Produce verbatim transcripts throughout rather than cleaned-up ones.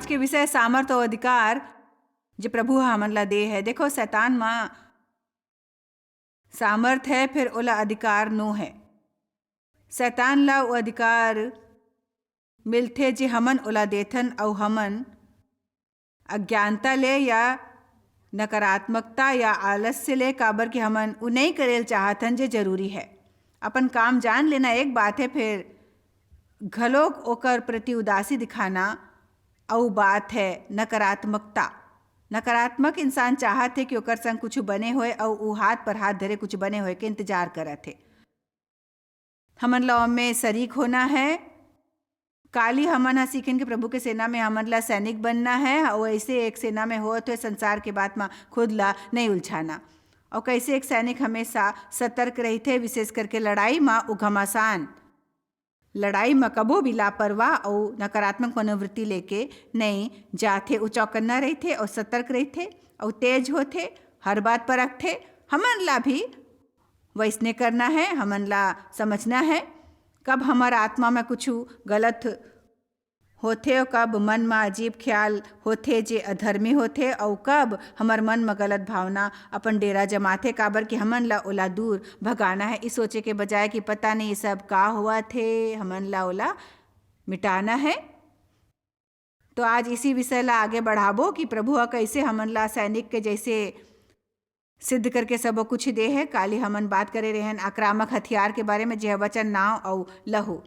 के विषय सामर्थ अउ अधिकार जे प्रभु ह हमन ला दे हे। देखो, शैतान म सामर्थ हे, फेर ओला अधिकार नो हे। शैतान ला वो अधिकार मिलथे जे हमन ओला देथन, अउ हमन अज्ञानता ले या नकारात्मकता या आलस्य ले, काबर कि हमन उ नइ करेल चाहथन जे जरूरी हे। अपन काम जान लेना एक बात हे, फेर घलोक ओकर प्रति उदासी दिखाना अउ बात हे नकारात्मकता। नकारात्मक इंसान चाहत हे कि ओकर संग कुछु बने होय अउ उ हाथ पर हाथ धरे कुछु बने होय के इंतजार करत हे। हमन ला ओमे शरीक होना हे। काली हमन ह सीखन के प्रभु के सेना में हमन ला सैनिक बनना हे, अउ ऐसे एक सेना में होत हुए संसार के बात म खुद ला नइ उलझाना। अउ कैसे एक सैनिक हमेशा सतर्क रहिथे, विशेष करके लड़ाई म, उ घमासान लड़ाई म कभू भी लापरवाह अउ नकारात्मक मनोवृत्ति लेके नइ जाथे। उ चौकन्ना रहिथे अउ सतर्क रहिथे अउ तेज होथे, हर बात परखथे। हमन ला भी वैसने करना हे, हमन ला समझना हे कब हमर आत्मा म कुछु गलत होथे अउ कब मन म अजीब ख्याल होथे जे अधर्मी होथे, अउ कब हमर मन म गलत भावना अपन डेरा जमाथे, काबर कि हमन ला ओला दूर भगाना हे। ई सोचे के बजाय कि पता नहीं ये सब का होवत हे, हमन ला ओला मिटाना हे। तो आज इसी विषय ला आगे बढ़ाबो कि प्रभु ह कैसे हमन ला सैनिक के जैसे सिद्ध करके सबो कुछ दे हे। काली हमन बात करे रहेन आक्रामक हथियार के बारे में, जे ह वचन, नाव अउ लहू।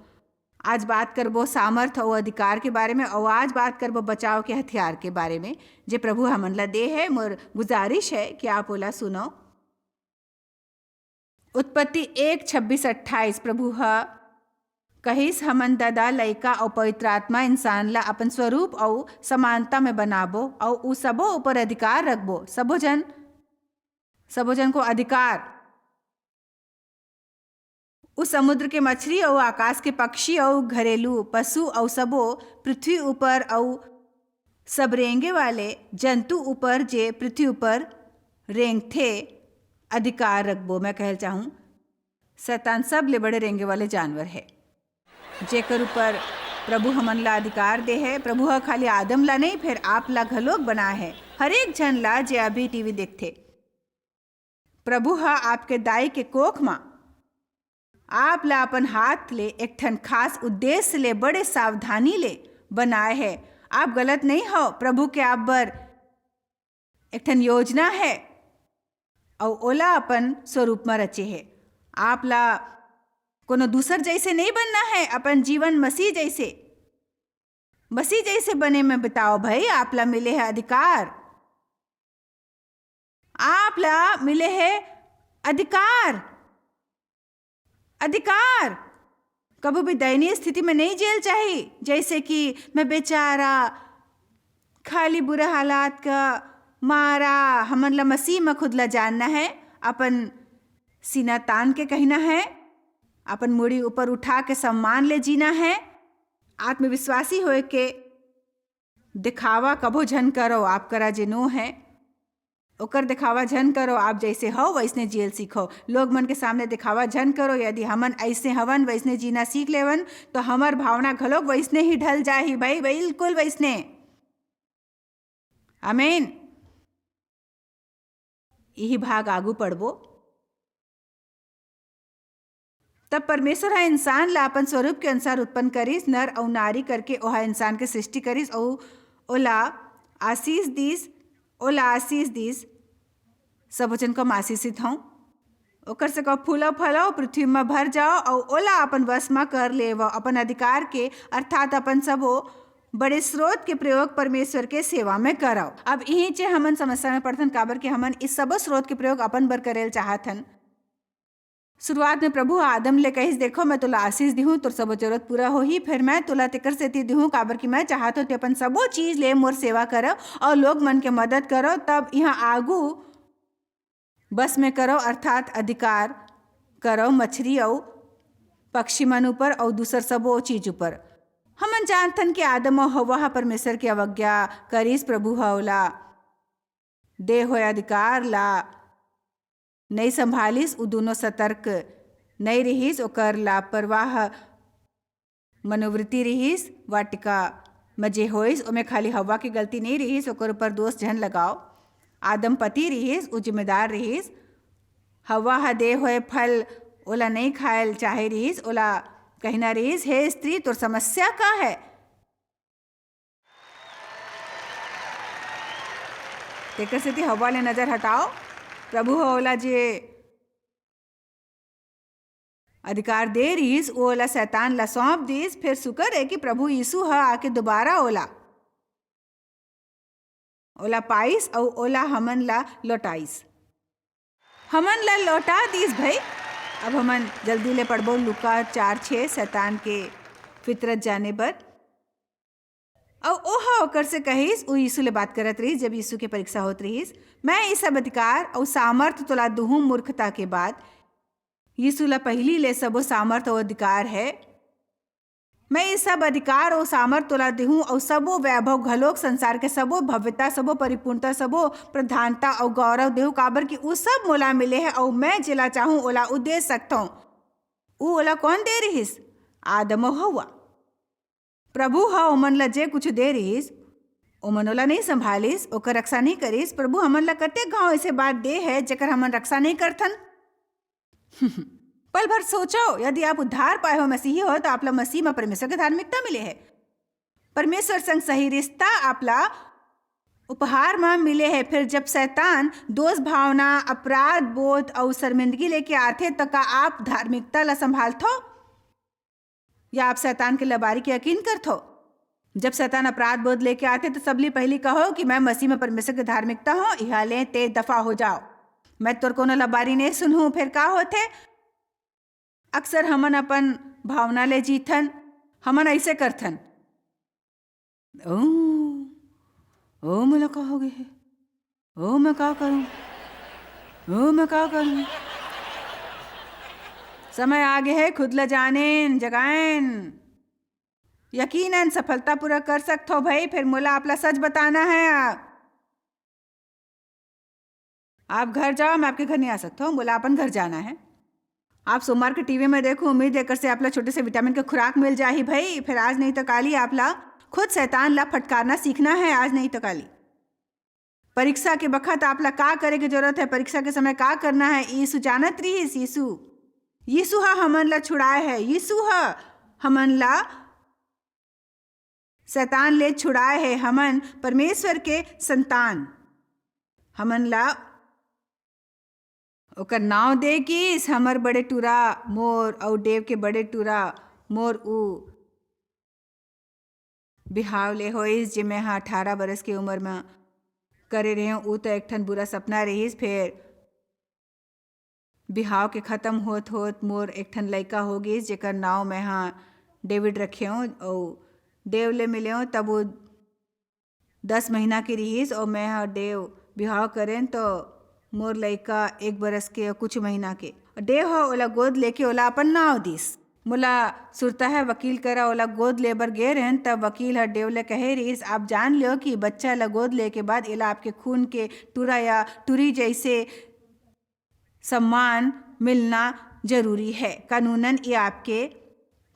आज बात करबो सामर्थ अउ अधिकार के बारे में, अउ आज बात करबो बचाव के हथियार के बारे में, जे प्रभु हमन ला दे हे। मोर गुजारिश हे कि आप ओला सुनो। उत्पत्ति एक छब्बीस अट्ठाईस, प्रभु ह कहिस, "हमन ददा, लइका अउ पवित्र आत्मा इंसान ला अपन स्वरूप अउ समानता में बनाबो, अउ उ सबो ऊपर अधिकार रखबो।" सबो जन, सबो जन को अधिकार। उ समुद्र के मछरी अउ आकाश के पक्षी अउ घरेलू पशु अउ सबो पृथ्वी ऊपर अउ सब रेंगे वाले जंतु ऊपर जे पृथ्वी ऊपर रेंगथे, अधिकार रखबो। मैं कहल चाहूँ, शैतान सबले बड़े रेंगे वाले जानवर हे, जेकर ऊपर प्रभु हमन ला अधिकार दे हे। प्रभु ह खाली आदम ला नहीं, फेर आप ला घलोक बनाए हे, हर एक झन ला जे अभी टीवी देखथे। प्रभु ह आपके दाई के कोख म आप ला अपन हाथ ले एक ठन खास उद्देश्य ले बड़े सावधानी ले बनाए हे। आप गलत नहीं हो, प्रभु के आप बर एक ठन योजना हे, अउ ओला अपन स्वरूप म रचे हे। आप ला कोनो दूसर जैसे नहीं बनना हे, अपन जीवन मसीह जैसे, मसीह जैसे बने में बिताओ भाई। आप ला मिले हे अधिकार, आप ला मिले हे अधिकार, अधिकार। कभू भी दयनीय स्थिति में नहीं जेल चाही, जैसे कि मैं बेचारा, खाली बुरा हालात का मारा। हमन ला मसीह में खुद ला जानना हे, अपन सीना तान के कहना हे, अपन मुड़ी ऊपर उठा के सम्मान ले जीना हे, आत्मविश्वासी होए के दिखावा कभो झन करो। आप करा जे नो हे, ओकर दिखावा झन करो। आप जैसे हो, वैसने जियल सीखो। लोग मन के सामने दिखावा झन करो। यदि हमन ऐसे हवन, वैसने जीना सीख लेवन, तो हमर भावना घलोक वैसने ही ढल जाही भाई, बिल्कुल वैसने। आमीन। यही भाग आगू पढ़बो। तब परमेश्वर ह इंसान ला अपन स्वरूप के अनुसार उत्पन्न करिस, नर अउ नारी करके ओहा इंसान के सृष्टि करिस अउ ओला आशीष दीस, ओला आशीष दीस। सबो जन को हम आशीषित हौं। ओकर से कहो, "फूलो फलो, पृथ्वी म भर जाओ अउ ओला अपन वश म कर लेवो, अपन अधिकार के, अर्थात अपन सबो बड़े स्रोत के प्रयोग परमेश्वर के सेवा में करव।" अब इही चे हमन समस्या में पड़थन, काबर के हमन इस सबो स्रोत के प्रयोग अपन बर करेल चाहत हन। शुरुआत में प्रभु ह आदम ले कहिस, "देखो, मैं तोला आशीष दिहूं, तोर सबो जरूरत पूरा होही, फेर मैं तोला तेकर सेती दिहूं, काबर कि मैं चाहत हूं, ते अपन सबो चीज ले मोर सेवा करव अउ लोग मन के मदद करव।" तब इहां आगू बस में करव, अर्थात अधिकार करव मछरी अउ पक्षी मन ऊपर अउ दूसर सबो चीज ऊपर। हमन जानथन कि आदम अउ हव्वा ह परमेश्वर के अवज्ञा करिस, प्रभु ह ओला दे होए अधिकार ला नइ संभालिस, उ दूनों सतर्क नइ रिहिस, ओकर लापरवाह मनोवृत्ति रिहिस। वाटिका म जे होइस, ओमे खाली हव्वा के गलती नइ रिहिस, ओकर ऊपर दोष झन लगाव। आदम पति रिहिस, उ जिम्मेदार रिहिस। हव्वा ह दे होए फल ओला नइ खाए ल चाहे रिहिस, ओला कहिना रिहिस, "हे स्त्री, तोर समस्या का है?" तेकर सेती हव्वा ले नजर हटाव। प्रभु ह ओला जे अधिकार दे रिहिस, वो ओला शैतान ला सौंप दिस। फेर शुकर हे कि प्रभु यीशु ह आके दोबारा ओला, ओला पाइस अउ ओला हमन ला लौटाइस। हमन ला लौटा दिस भई। अब हमन जल्दी ले पढ़बो लूका चार छः, शैतान के फितरत जाने बर। अउ ओह ओकर से कहिस, उ यीशु ले बात करत रहिस, जब यीशु के परीक्षा होत रहिस, "मैं ये सब अधिकार अउ सामर्थ तोला दुहूं मूर्खता के बाद।" यीशु ला पहिली ले सबो सामर्थ अउ अधिकार है। "मैं ये सब अधिकार अउ सामर्थ तोला देहूं अउ सबो वैभव घलोक, संसार के सबो भव्यता, सबो परिपूर्णता, सबो प्रधानता अउ गौरव देहूं, काबर कि उ सब मोला मिले है अउ मैं जेला चाहूं ओला उ दे सकथंव।" उ ओला कौन दे रिहिस? आदम अउ हव्वा। प्रभु ह ओमन ला जे कुछ दे रिहिस, ओमन ओला नइ संभालिस, ओकर रक्षा नइ करिस। प्रभु हमन ला कतेक घांव ऐसे बात दे है, जेकर हमन रक्षा नइ करथन। पल भर सोचो, यदि आप उद्धार पाए हो, मसीही हो, तो आप ला मसीह म परमेश्वर के धार्मिकता मिले है। परमेश्वर संग सही रिश्ता आप ला उपहार म मिले है। फिर जब शैतान दोष भावना, अपराध बोध अउ शर्मिंदगी लेके आथे, त का आप धार्मिकता ला संभालथो? या आप शैतान के लबारी के यकीन करथो? जब शैतान अपराध बोध लेके आथे, तो सबले पहली कहो कि मैं मसीह में परमेश्वर की धार्मिकता हूँ, इहा ले ते दफा हो जाओ, मैं तोर कोनो लबारी नहीं सुनहूँ। फिर का होथे? अक्सर हमन अपन भावना ले जीथन, हमन ऐसे करथन, "ओ, ओ मोला का हो गए है? ओ मैं का करूं? ओ मैं का करूं?" समय आ गए है खुद ला जानेन, जगाएन। यकीनन सफलता पूरा कर सकथो भाई, फिर मोला आपला सच बताना है। आप घर जाओ, मैं आपके घर नहीं आ सकता हूँ, बोला अपन घर जाना है। आप सोमवार के टीवी में देखो, उम्मीद एकर से आपला छोटे से विटामिन के खुराक मिल जाही भाई। फिर आज नहीं तो काली आपला खुद शैतान ला फटकारना सीखना है, आज नहीं तो काली। परीक्षा के बखत आपला का करे के जरूरत है, परीक्षा के समय का करना है, यीशु जानत रहिस। यीशु, यीशु हा हमन ला छुड़ाए है, यीशु हा हमन ला शैतान ले छुड़ाए हे। हमन परमेश्वर के संतान, हमन ला ओकर नाव दे किस, हमर बड़े टूरा मोर अउ डेव के बड़े टूरा मोर। ऊ बिहाव ले होइस, जे मैं ह अठारह बरस के उम्र म करे रेहेंव। ऊ त एक ठन बुरा सपना रिहिस। फेर बिहाव के खतम होत होत मोर एक ठन लइका हो गिस, जेकर नाव मैं ह डेविड रखेंव। अउ डेव ले मिलेंव, तब वो दस महीना के रिहिस, अउ मैं ह डेव बिहाव करेन, तो मोर लइका एक बरस के अउ कुछ महीना के। डेव ह ओला गोद लेके ओला अपन नाव दिस। मोला सुरता है, वकील करा ओला गोद ले बर गे रहेन, तब वकील ह डेव ले कहे रिहिस, "आप जान लियो कि बच्चा ला गोद ले के बाद एला आपके खून के टूरा या टूरी जैसे सम्मान मिलना जरूरी है। कानूनन ये आपके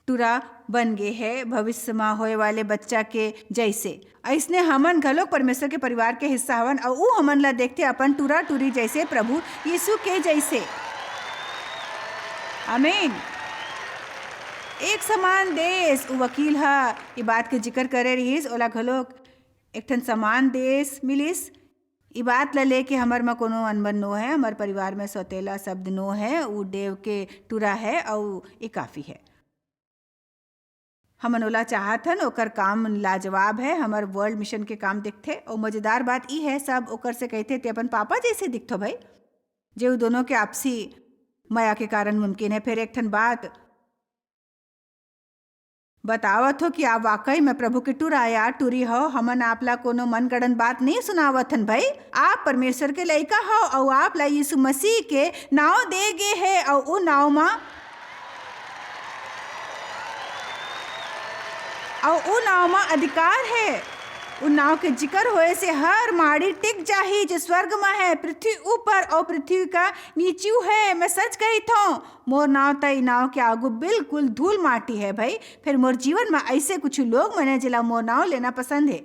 टूरा बन गे है, भविष्य म होए वाले बच्चा के जैसे।" अइसने हमन घलोक परमेश्वर के परिवार के हिस्सा हवन, अउ ऊ हमन ला देखथे अपन टूरा टूरी जैसे, प्रभु यीशु के जैसे। आमीन। एक समान देश, ऊ वकील ह ये बात के जिक्र करे रिहिस, ओला घलोक एक ठन समान देश मिलिस। ई बात ला लेके हमर म कोनो अनबन नो है, हमर परिवार में सौतेला शब्द नो है, ऊ डेव के टूरा है अउ ये काफी है। हमन ओला चाहत हन, ओकर काम लाजवाब है, हमर वर्ल्ड मिशन के काम देखथे। अउ मजेदार बात ई है, सब ओकर से कहिथे, "ते अपन पापा जैसे दिखथो भाई," जे उ दोनों के आपसी मया के कारण मुमकिन है। फिर एक ठन बात बतावत हो कि आप वाकई में प्रभु के टूरा या टूरी हो। हमन आप ला कोनो मनगढ़ंत बात नहीं सुनावत हन भाई, आप परमेश्वर के लइका हो, अउ आप ला यीशु मसीह के नाव दे गे है, अउ उ नाव मा, अउ उ नाव मा अधिकार है। उ नाव के जिकर होए से हर माड़ी टिक जाही, जो स्वर्ग म हे, पृथ्वी ऊपर अउ पृथ्वी का नीचू हे। मैं सच कहिथौं, मोर नाव त ई नाव के आगू बिल्कुल धूल माटी हे भई। फेर मोर जीवन म अइसे कुछ लोग मन हे, जेला मोर नाव लेना पसंद हे।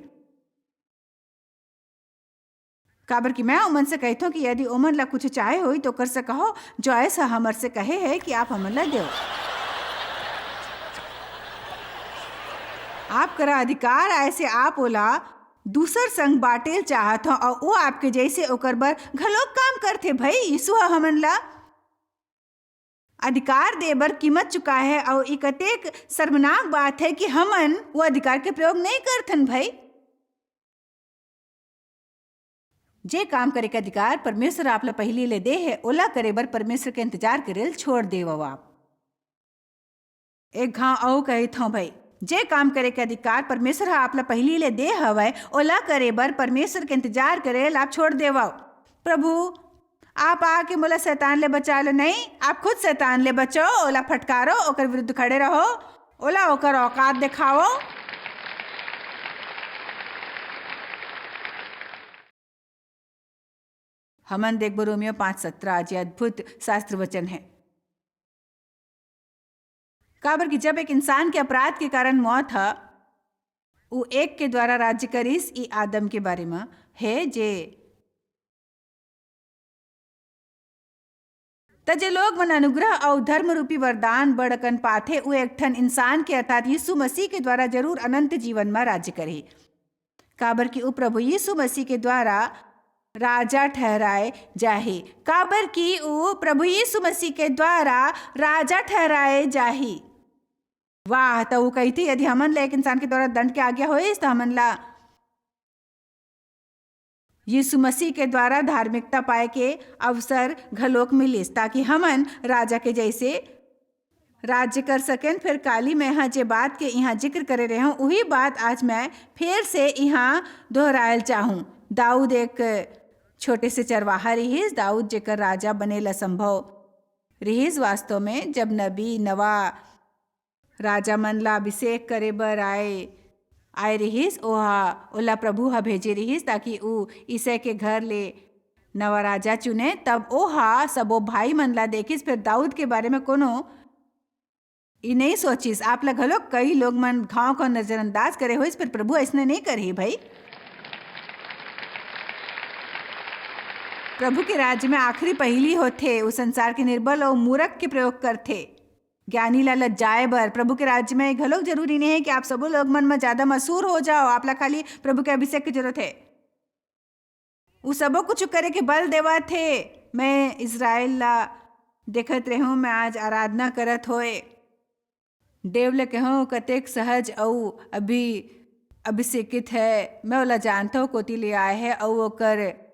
काबर कि मैं ओमन से कहिथौं कि यदि ओमन ला कुछ चाहे होही, त ओकर से कहो, जो आइस ह हमर से कहे हे कि आप हमन ला देव। आप करा अधिकार आए से आप ओला दूसर संग बांटेल चाहत हव, अउ वो आपके जइसे ओकर बर घलोक काम करथे। भई, यीशु ह हमन ला अधिकार दे बर कीमत चुकाए हे, अउ ई कतेक शर्मनाक बात हे कि हमन वो अधिकार के प्रयोग नइं करथन भई। जे काम करे के अधिकार परमेश्वर आप ला पहिली ले दे हे, ओला करे बर परमेश्वर के इंतजार करेल छोड़ देवव आप। एक घांव अऊ कहिथंव भई, जे काम करे के अधिकार परमेश्वर ह आप ला पहिली ले दे हवय, ओला करे बर परमेश्वर के इंतजार करेल आप छोड़ देवव। प्रभु, आप आके मोला शैतान ले बचा लो। नहीं, आप खुद शैतान ले बचो, ओला फटकारो, ओकर विरुद्ध खड़े रहो, ओला ओकर औकात देखाओ। हमन देखबो रोमियो पाँच सत्रह, आज ये अद्भुत शास्त्र वचन है। काबर कि जब एक इंसान के अपराध के कारण मौत ह, उ एक के द्वारा राज्य करिस, ई आदम के बारे म हे, जे त जे लोग मन अनुग्रह अउ धर्म रूपी वरदान बड़ अकन पाथे, उ एक ठन इंसान के अर्थात यीशु मसीह के द्वारा जरूर अनंत जीवन म राज्य करही। काबर कि उ प्रभु यीशु मसीह के द्वारा राजा ठहराए जाही। काबर कि उ प्रभु यीशु मसीह के द्वारा राजा ठहराए जाही। वाह, त उ कहिथे, यदि हमन ला एक इंसान के द्वारा दंड के आज्ञा होइस, त हमन ला यीशु मसीह के द्वारा धार्मिकता पाए के अवसर घलोक मिलिस, ताकि हमन राजा के जैसे राज्य कर सकेन। फिर काली मैं ह जे बात के इहाँ जिक्र करे रेहेंव, उही बात आज मैं फेर से इहाँ दोहरायल चाहूँ। दाऊद एक छोटे से चरवाहा रिहिस। दाऊद जेकर राजा बने ल असंभव रिहिस। वास्तव में, जब नबी नवा राजा मन ला अभिषेक करे बर आए, आए रिहिस, ओहा, ओला प्रभु ह भेजे रिहिस, ताकि ऊ यिशै के घर ले नवा राजा चुने। तब ओहा सबो भाई मन ला देखिस, फेर दाऊद के बारे में कोनो ई नइं सोचिस। आप ला घलो कई लोग मन घांव-घांव नजरअंदाज करे होइस, फेर प्रभु अइसने नइं करही भई। प्रभु के राज्य में आखिरी पहिली होथे, ऊ संसार के निर्बल अऊ मूरख के प्रयोग करथे। ज्ञानी ला लजाए बर प्रभु के राज्य में ये घलोक जरूरी नइं हे कि आप सबो लोग मन म जादा मशहूर हो जाव। आप ला खाली प्रभु के अभिषेक के जरूरत हे। ऊ सबो कुछु करे के बल देवत हे। मैं इस्राएल ला देखत रेहेंव, मैं आज आराधना करत होय। देव ले कहेंव, कतेक सहज अऊ अभी अभिषेकित हे। मैं ओला जानथंव, कोती ले आए हे अऊ ओकर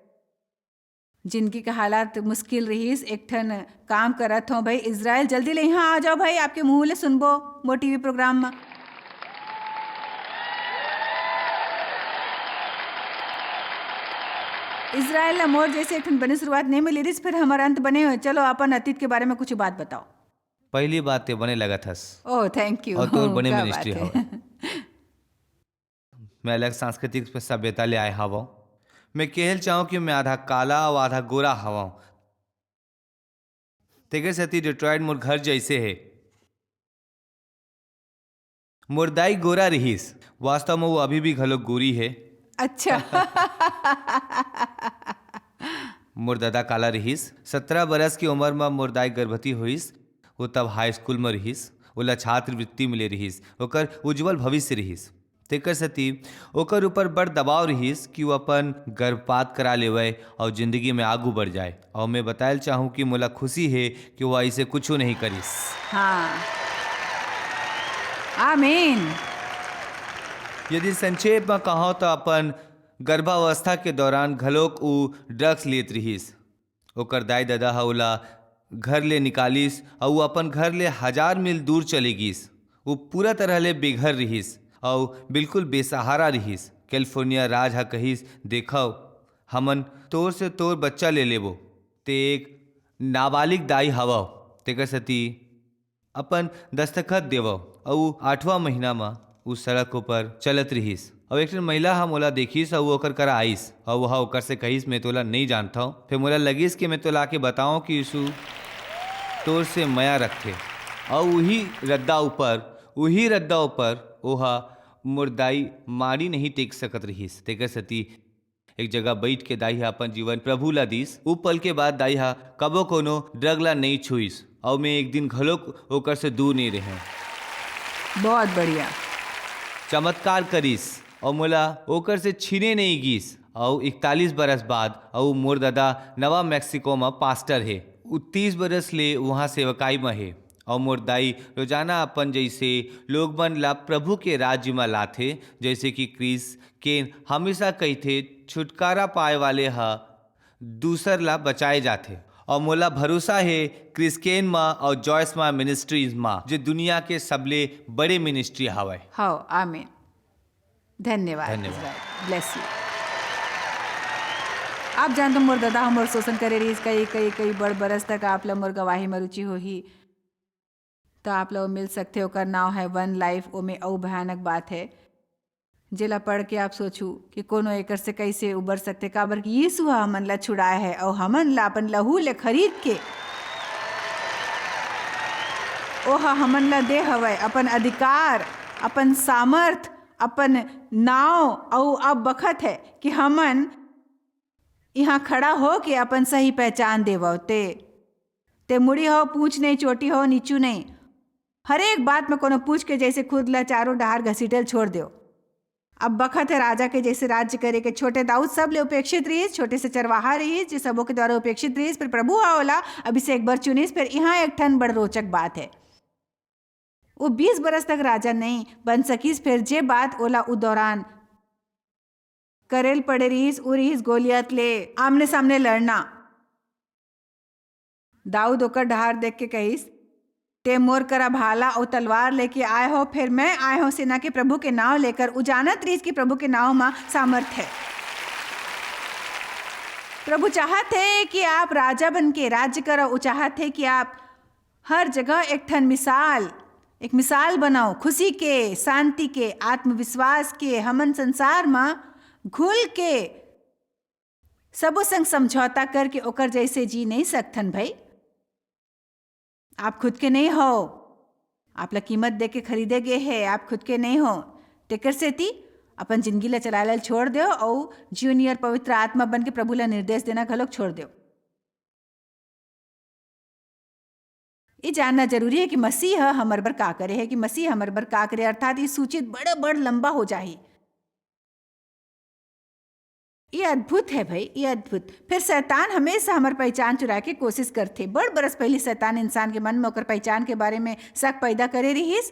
जिनगी के हालात मुश्किल रिहिस। एक ठन काम करत हंव भई, इस्राएल जल्दी ले इहाँ आ जाव भई, आपके मुहूं ले सुनबो मोर टीवी प्रोग्राम म। इस्राएल ला मोर जइसे एक ठन बने शुरुआत नइं मिले रिहिस, फेर हमर अंत बने होय। चलो, अपन अतीत के बारे में कुछ बात बताव। पहिली बात, ते बने लगत हस। ओह, thank you। अऊ तोर बने का ministry बात हे। हवय। मैं अलग सांस्कृतिक सभ्यता ले आए हवंव। मैं केहेल चाहंव कि मैं आधा काला अऊ आधा गोरा हवंव। तेकर सेती डेट्रॉइट मोर घर जइसे हे। मोर दाई गोरा रिहिस, वास्तव म वो अभी भी घलो गोरी हे। अच्छा। मोर ददा काला रिहिस। सत्रह बरस के उमर म मोर दाई गर्भवती होइस। वो तब हाई स्कूल म रिहिस। ओला छात्रवृत्ति मिले रिहिस। ओकर उज्जवल भविष्य रिहिस। तेकर सेती ओकर ऊपर बड़ दबाव रिहिस कि वो अपन गर्भपात करा लेवय अऊ जिंदगी में आगू बढ़ जाय। अऊ मैं बतायल चाहूँ कि मोला खुशी हे कि वो अइसे कुछू नइं करिस। हाँ। आमीन। यदि संक्षेप म कहंव, त अपन गर्भावस्था के दौरान घलोक ऊ drugs लेत रिहिस। ओकर दाई-ददा ह ओला घर ले निकालिस अऊ अपन घर ले हजार मील दूर चले गीस। वो पूरा तरह ले बेघर रिहिस अऊ बिल्कुल बेसहारा रिहिस। कैलिफोर्निया राज ह कहिस, "देखव, हमन तोर से तोर बच्चा ले लेबो। ते एक नाबालिग दाई हवव, तेकर सेती अपन दस्तखत देवव।" अऊ आठवां महीना म ऊ सड़क ऊपर चलत रिहिस। अउ एक ठन महिला ह मोला देखिस अउ ओकर करा आइस, अउ वह ओकर से कहिस, "मैं तोला नइ जानथव।" फेर मोला लगिस कि मैं तोला आके बतावं कि यीशु तोर से मया रखथे। अउ उही रद्दा ऊपर, उही रद्दा ऊपर ओह मोर दाई माड़ी नहीं टेक सकत रिहिस। तेकर सेती एक जगह बइठ के दाई ह अपन जीवन प्रभु ला दीस। उ पल के बाद दाई ह कबो कोनो ड्रग ला नइ छुइस, अउ मैं एक दिन घलोक ओकर से दूर नइ रेहेंव। बहुत बढ़िया। चमत्कार करिस, अउ मोला ओकर से छीने नइ गीस। अउ इकतालीस बरस बाद, अउ मोर ददा नवा मैक्सिको म पास्टर हे। उ तीस बरस ले उहाँ सेवकाई म हे। अउ मोर दाई रोजाना अपन जइसे लोग मन ला प्रभु के राज्य म लाथे, जइसे कि क्रिस केन हमेशा कहिथे, "छुटकारा पाए वाले ह दूसर ला बचाए जाथे।" अउ मोला भरोसा हे क्रिस केन म अउ जॉयस म मिनिस्ट्रीज म, जे दुनिया के सबले बड़े मिनिस्ट्री हवय। हव, आमीन। धन्यवाद, धन्यवाद। इजराइल। Bless you। आप जानथव, मोर ददा ह मोर शोषण करे रहिस, कई, कई, कई बड़ बरस तक आप ला मोर गवाही म रुचि होही, त आप ला वो मिल सकथे। ओकर नाव है वन लाइफ। ओमे अउ भयानक बात है, जेला पढ़ के आप सोचू कि कोनो एकर से कइसे उबर सकथे, काबर कि यीशु ह हमन ला छुड़ाए है अउ हमन ला अपन लहू ले खरीद के ओह हमन ला दे हवय, अपन अधिकार, अपन सामर्थ, अपन नाव। अउ अब बखत है कि हमन इहाँ खड़ा होके अपन सही पहचान देवव। ते, ते मुड़ी हो, पूछ नहीं, चोटी हो, नीचू नहीं। हर एक बात में कोनो पूछ के जैसे खुद ला चारों डहार घसीटल छोड़ देव। अब बखत है राजा के जैसे राज्य करे के। छोटे दाऊद सब ले उपेक्षित रहिस, छोटे से चरवाहा रहिस, जे सबो के द्वारा उपेक्षित रहिस, फिर प्रभु ह ओला अभिषेक बर चुनिस। फिर इहाँ एक ठन बड़ रोचक बात है, वो बीस बरस तक राजा नहीं बन सकिस, फिर जे बात ओला उ दौरान करेल पड़े रहिस, उ रहिस गोलियत ले आमने सामने लड़ना। दाऊद ओकर डहार देख के कहिस, "ते मोर करा भाला अउ तलवार लेके आए हो, फिर मैं आए हो सेना के प्रभु के नाव लेकर।" उ जानत रहिस कि प्रभु के नाव म सामर्थ है। प्रभु चाहत है कि आप राजा बन के राज्य करो। उ चाहत है कि आप हर जगह एक ठन मिसाल, एक मिसाल बनाओ, खुशी के, शांति के, आत्मविश्वास के। हमन संसार म घुल के सबो संग समझौता करके ओकर जैसे जी नहीं सकथन भाई। आप खुद के नहीं हो, आप ला कीमत दे के खरीदे गे हे, आप खुद के नहीं हो। तेकर सेती अपन जिंदगी ला चलाए ला छोड़ देव अउ जूनियर पवित्र आत्मा बन के प्रभु ला निर्देश देना घलोक छोड़ देव। ये जानना जरूरी है कि मसीह ह हमर बर का करे है, कि मसीह हमर बर का करे, अर्थात ये सूचित बड़ बड़ लंबा हो जाही। ये अद्भुत है भाई, ये अद्भुत। फिर शैतान हमेशा हमर पहचान चुराए के कोशिश करथे। बड़ बरस पहली शैतान इंसान के मन में ओकर पहचान के बारे में शक पैदा करे रहिस।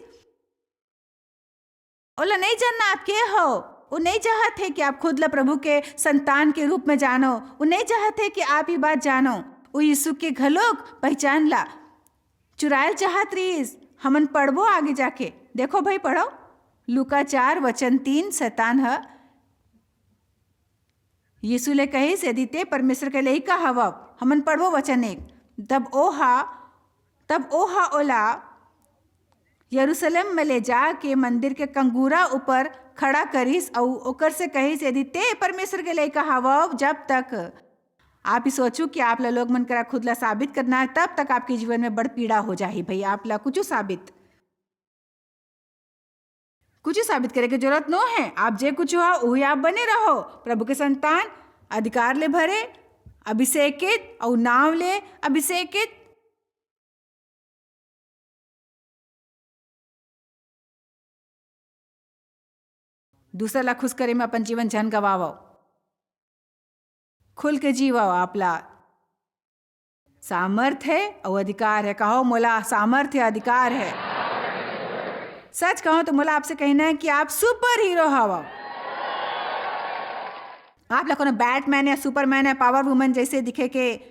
ओला नहीं जानना आप के हो। वो नहीं चाहत है कि आप खुद ला प्रभु के संतान के रूप में जानो। वो नहीं चाहत है कि आप ये बात जानो। वो यीशु के घलोक पहचान ला चुरायल चाहत रहिस। हमन पढ़बो आगे जाके। देखो भाई, पढ़ो। लूका चार वचन तीन, शैतान ह यीशु ले कहिस, "यदि ते परमेश्वर के लइका हवव।" हमन पढ़बो वचन एक। तब ओहा, तब ओहा ओला यरूशलेम में ले जाके मंदिर के कंगूरा ऊपर खड़ा करिस अउ ओकर से कहिस, "यदि ते परमेश्वर के लइका हवव, जब तक आप ही सोचू कि आप ला लोग मन करा खुद ला साबित करना है, तब तक आपके जीवन में बड़ पीड़ा हो जाही।" भाई, आप ला कुछ साबित, कुछ साबित करे के जरूरत नो है। आप जे कुछ हो, उही आप बने रहो। प्रभु के संतान, अधिकार ले भरे, अभिषेकित अउ नाम ले अभिषेकित। दूसरा ला खुश करे में अपन जीवन झन गवावव। खुल के जीवव। आप ला सामर्थ है अउ अधिकार है। कहो, "मोला सामर्थ है, अधिकार है।" सच कहो तो मोला आपसे कहना है कि आप सुपर हीरो हवव। आप ला कोनो बैटमैन या सुपरमैन या पावर वुमन जैसे दिखे के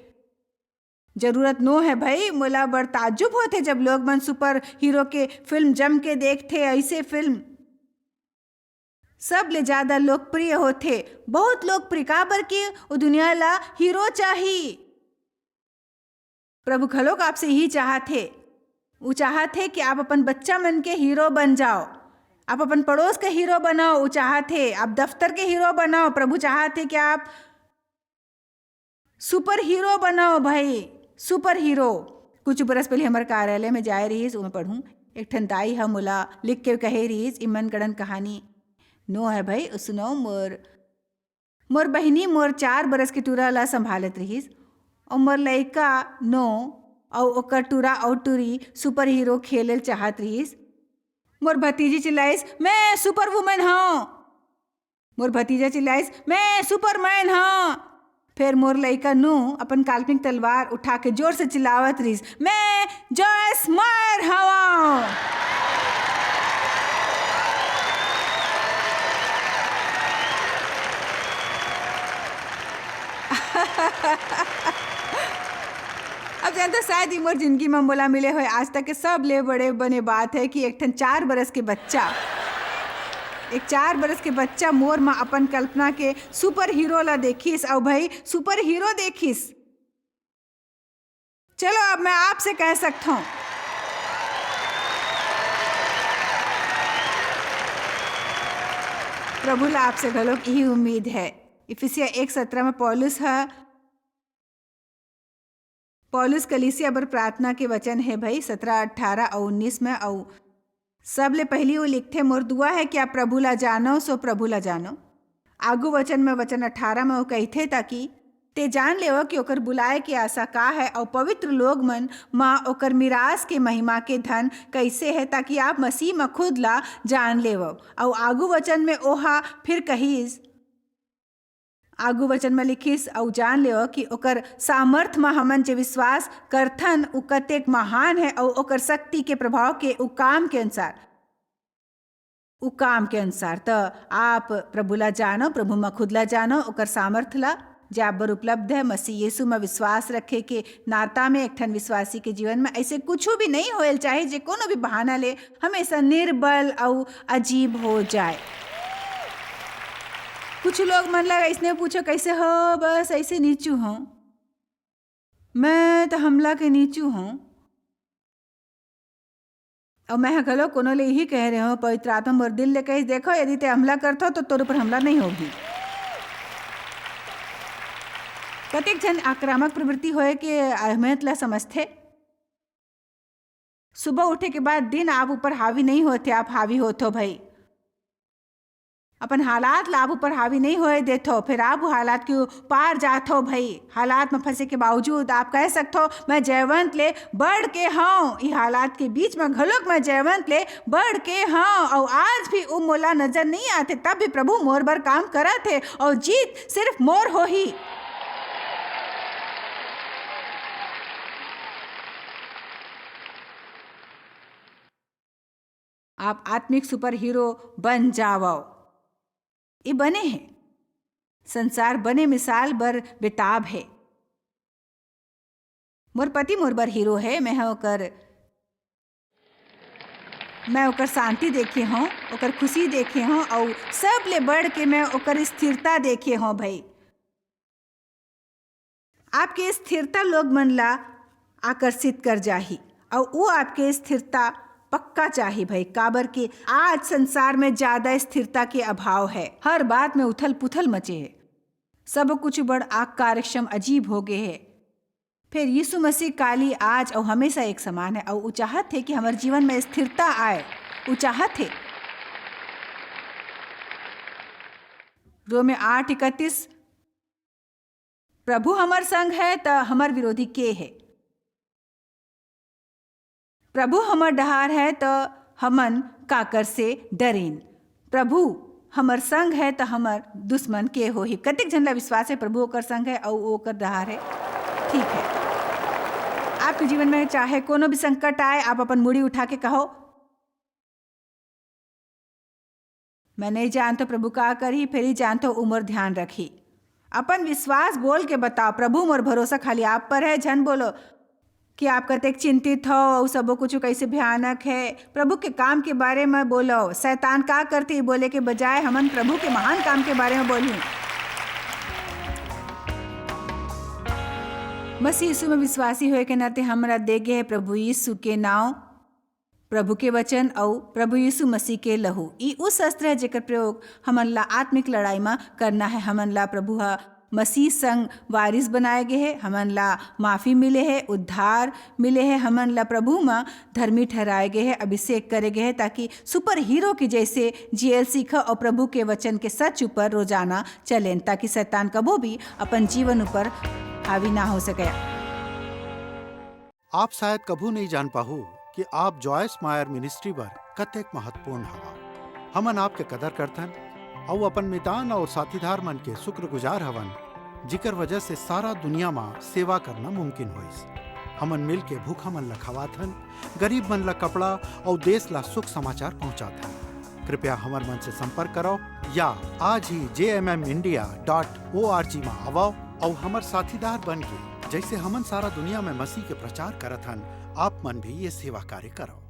जरूरत नो है भाई। मोला बड़ ताज्जुब होथे, जब लोग मन सुपर हीरो के फिल्म जम के देखथे। ऐसे फिल्म सब ले ज्यादा लोकप्रिय होथे, बहुत लोकप्रिय, काबर कि वो दुनिया ला हीरो चाही। प्रभु घलोक आपसे यही चाहत हे। वो चाहत हे कि आप अपन बच्चा मन के हीरो बन जाओ। आप अपन पड़ोस के हीरो बनाओ, वो चाहत हे। आप दफ्तर के हीरो बनाओ, प्रभु चाहत हे कि आप सुपर हीरो बनाओ भाई, सुपर हीरो। कुछ बरस पहले हमर कार्यालय में जाए रहिस, ओमे पढ़ूं, एक ठन दाई ह मोला लिख के कहे रहिस, इमन गड़न कहानी नो है भाई, सुनो मोर मोर बहिनी मोर चार बरस के टूरा ला संभालत रिहिस, अउ मोर लइका नो अउ ओकर टूरा अउ टूरी सुपर हीरो खेले ल चाहत रिहिस। मोर भतीजी चिल्लाइस, "मैं सुपर वुमन हंव।" मोर भतीजा चिल्लाइस, "मैं सुपरमैन हंव।" फेर मोर लइका नू अपन काल्पनिक तलवार उठा के जोर से चिल्लावत रिहिस, "मैं जॉयस मर हवंव।" अब जानता, शायद ही मोर जिंदगी में मोला मिले होए आज तक के सबले बड़े बने बात है कि एक ठन चार बरस के बच्चा, एक चार बरस के बच्चा मोर में अपन कल्पना के सुपर हीरो ला देखिस, अउ भाई, सुपर हीरो देखिस। चलो, अब मैं आपसे कह सकता हूँ, प्रभु ला आपसे घलोक यही उम्मीद है। इफिसिया एक सत्रह में पौलुस ह, पौलुस कलीसिया बर प्रार्थना के वचन है भाई, सत्रह, अठारह अउ उन्नीस में। अउ सबले पहिली वो लिखथे, "मोर दुआ है कि आप प्रभु ला जानो, सो प्रभु ला जानो।" आगू वचन में, वचन अठारह में वो कहिथे, "ताकि ते जान लेव कि ओकर बुलाए के आशा का है, अउ पवित्र लोग मन म ओकर मिरास के महिमा के धन कइसे है, ताकि आप मसीह म खुद ला जान लेवव।" अउ आगू वचन में ओहा फिर कहिस, आगू वचन म लिखिस, "अउ जान लेव कि ओकर सामर्थ म हमन जे विश्वास करथन, उ कतेक महान है, अउ ओकर शक्ति के प्रभाव के उ काम के अनुसार, उ काम के अनुसार।" त आप प्रभु ला जानो, प्रभु म खुद ला जानो, ओकर सामर्थ ला, जे आप बर उपलब्ध है। मसीह यीशु म विश्वास रखे के नाता में एक ठन विश्वासी के जीवन में ऐसे कुछ भी नहीं होए ल चाहे, जे कोनो भी बहाना ले हमेशा निर्बल अउ अजीब हो जाए। कुछ लोग मन ला अइसने पूछो, "कैसे हो?" बस ऐसे नीचू हो, मैं तो हमला के नीचू हो। अउ मैं ह घलो कोनो ले यही कह रहे हो, पवित्र आत्मा मोर दिल ले कहिस, "देखो, यदि ते हमला करथो, तो तोर ऊपर हमला नहीं होगी।" कतेक झन आक्रामक प्रवृत्ति होए के अहमियत ला समझथे। सुबह उठे के बाद दिन आप ऊपर हावी नहीं होथे, आप हावी होथो भाई। अपन हालात ला आप ऊपर हावी नहीं होए देथो, फिर आप वो हालात के पार जाथो भाई। हालात में फंसे के बावजूद आप कह सकथो, "मैं जयवंत ले बढ़ के हूँ, ये हालात के बीच में घलोक मैं जयवंत ले बढ़ के हूँ।" और आज भी वो मोला नजर नहीं आते, तब भी प्रभु मोर बर काम करत है और जीत सिर्फ मोर होही। आप आत्मिक सुपर हीरो बन जावव। ये बने है, संसार बने मिसाल बर बेताब है। मोर पति मोर बर हीरो है, मैं ह ओकर, मैं ओकर शांति देखे हूँ, ओकर खुशी देखे हूँ, अउ सब ले बढ़ के मैं ओकर स्थिरता देखे हूँ भाई। आपके स्थिरता लोग मन ला आकर्षित कर जाही, अउ वो आपके स्थिरता पक्का चाही भाई, काबर के आज संसार में ज्यादा स्थिरता के अभाव है। हर बात में उथल पुथल मचे है, सब कुछ बड़ आग कार्यक्षम अजीब हो गए है। फिर यीशु मसीह काली, आज अउ हमेशा एक समान है, अउ वो चाहत है कि हमारे जीवन में स्थिरता आए, वो चाहत है। रोमे आठ इकतीस, "प्रभु हमर संग है, त हमर विरोधी के है? प्रभु हमर डहार है, त हमन काकर से डरेन? प्रभु हमर संग है, त हमर दुश्मन के होही?" कतेक झन ला विश्वास है, प्रभु ओकर संग है अउ ओकर डहार है? ठीक है, आपके जीवन में चाहे कोनो भी संकट आए, आप अपन मुड़ी उठा के कहो, "मैं नहीं जानतो प्रभु का करही, फेर ही जानतो उमर ध्यान रखी।" अपन विश्वास बोल के बताओ, "प्रभु मोर भरोसा खाली आप पर है।" झन बोलो कि आप कतेक चिंतित हो, अउ सबो कुछ कैसे भयानक है। प्रभु के काम के बारे में बोलो। शैतान का करते, ये बोले के बजाय हमन प्रभु के महान काम के बारे में बोलूं। मसीह यीशु में विश्वासी होए के नाते हमरा दे गे है प्रभु यीशु के नाव, प्रभु के वचन अउ प्रभु यीशु मसीह के लहू, ई उस शस्त्र है जेकर प्रयोग हमन ला आत्मिक लड़ाई म करना है। हमन ला प्रभु ह मसीह संग वारिस बनाए गे हे, हमन ला माफी मिले हे, उद्धार मिले हे, हमन ला प्रभु म धर्मी ठहराए गे हे, अभिषेक करे गे हे, ताकि सुपर हीरो के जैसे जियल सीख अउ प्रभु के वचन के सच ऊपर रोजाना चलेन, ताकि शैतान कभू भी अपन जीवन ऊपर हावी ना हो सके। आप शायद कभू नहीं जान पाहू कि आप जॉयस मायर मिनिस्ट्री बर कतेक महत्वपूर्ण हवा। हमन आपके कदर करथन अउ अपन मितान अउ साथीदार मन के शुक्रगुजार हवन, जिकर वजह से सारा दुनिया मा सेवा करना मुमकिन होइस। हमन मिल के भूखा मन ला खवाथन, गरीब मन ला कपड़ा अउ देश ला सुख समाचार पहुंचाथन। कृपया हमर मन से संपर्क करो या आज ही जे M M India dot O R G मा आवो अउ हमर साथीदार बन के, जैसे हमन सारा दुनिया में मसीह के प्रचार करत हन, आप मन भी ये सेवा कार्य करो।